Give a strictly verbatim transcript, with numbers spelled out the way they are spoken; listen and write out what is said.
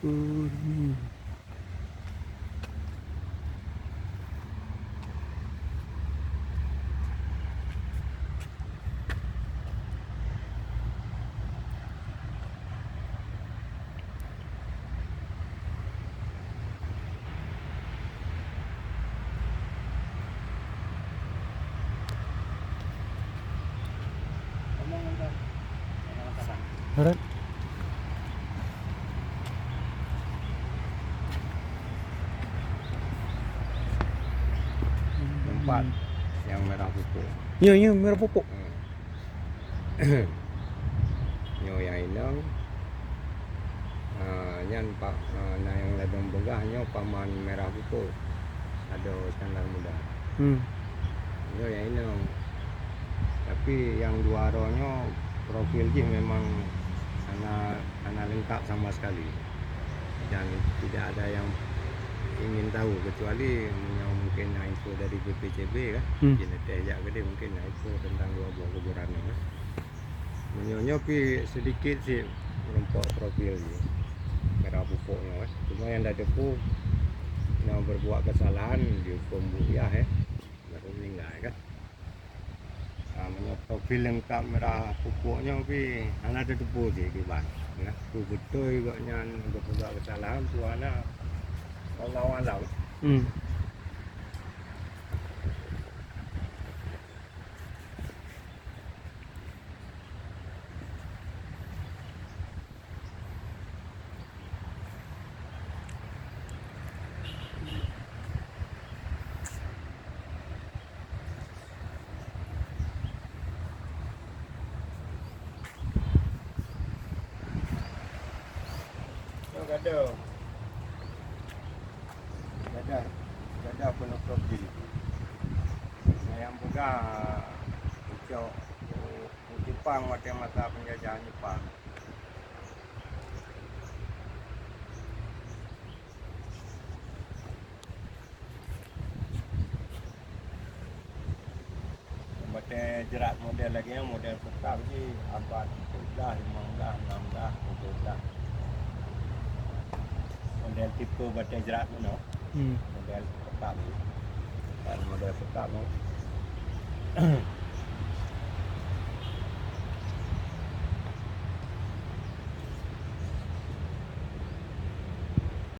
Alright. Tempat yang merah pupuk. Ya, ya, merah pupuk. Hmm. Nyoe nyang inong. Ah, nyan pak, ah, na nyang ladôm beugah nyoe paman merah pupuk. Adoe Iskandar Muda. Hmm. Nyoe nyang inong. Tapi nyang dua droe nyoe profil jih memang hana, hana lengkap sama sekali. Dan tidak ada yang ingin tahu, kecuali meunyoe mungkin na info dari B P C B kan. Hmm. Jin teh jak keudeh mungkin na info tentang dua buah kuburan nyoe kan. Meunyoe nyoe pi sedikit sih meureumpok profil jih. Merah pupuk nyoe kan. Cuma nyang tateupeue nyang berbuat kesalahan dihukum buya eh. Baru meninggal kan. Ah, meunyoe profil lengkap merah pupuk nyoe pi hana tateupeue sih kiban. Ya, peue beutôi gobnyan geupeugah kesalahan, peue hana. Wallahu alam. Hmm. Nyoe gadoh. Gadoh. Gadoh peunuh kopi. Nyang peugah ucok Jepang watèe masa penjajahan Jepang. Watèe jrat model lagèe nyan, model peutak jih abad tujoh blah, limong blah, nam blah, tujoh blah. Model tipe batèe jrat nyoe. Hmm. Model peutak jih. Dan model peutak nyoe.